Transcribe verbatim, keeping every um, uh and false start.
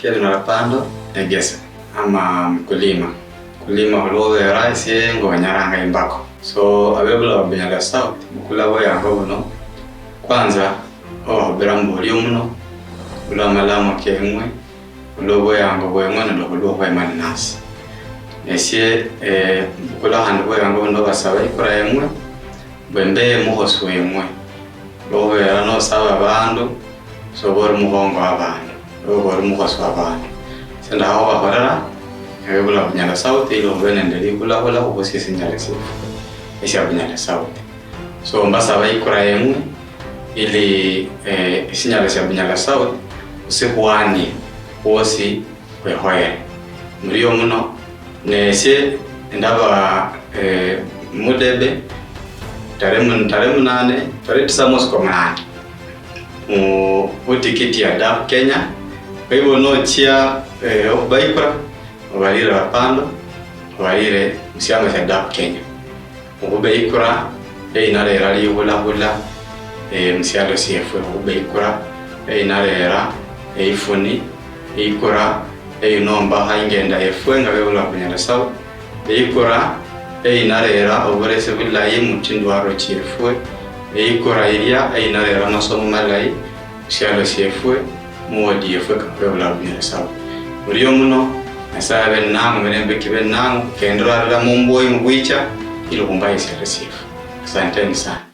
Kevin Rapando, egese. Ama mkulima. Mkulima olwobeera esie ngonyaranga imbako. So, abebula ba Bunyala South, bukula bweyango buno. Kwanza, obakhubira mbu orio muno, olwa amalamo keng'we, olwa obweyango bweng'we nende khulwa okhwema ninasi. Esie, eh, mbukula khandi bweyango buno obasaba ikura yeng'we, mbwe mbe mukhosi weng'we. Lwokhubera nosaba abandu, soba ori mukhongo wabandu, oba ori mukhosi wabandu. Esie ndakha khubakholela, ebebula Bunyala South, ili khube nende likhulakhula khuhusia esinyala siefwe esia Bunyala South. So, mbasaba ikura yeng'we, ili, eh, esinyala sia Bunyala South, khusikhwanie khwosi khwekhoyere. Murio muno, nesie ndaba, eh, mudebe, tarehe mun-, tarehe munane, tarehe tisa mwesi kwa munane. Mu, mutikiti ya dap Kenya. Kwa hivyo nochia, eh, okhuba ikura, obalire Rapando, obalire musiama sia dap Kenya. Okhube ikura, eyinarera likhulakhula, eh, musialo siefwe. Okhube ikura, eyinarera eifuni, ikura, eyinombakha ingenda yefwe nga bebula Bunyala South. Eikura, eyinarera oburesi bulayi mutindwaro chiefwe. Eikura iria, eyinarera amasomo malayi musialo siefwe, mu ward yefwe kabebula Bunyala South. Murio muno, Nyasaye abe ninang'we, mirembe kibe ninang'we, kenda arira mumbwoyi mubwicha, ili khumbaye esialo siefwe. Asanteni sana.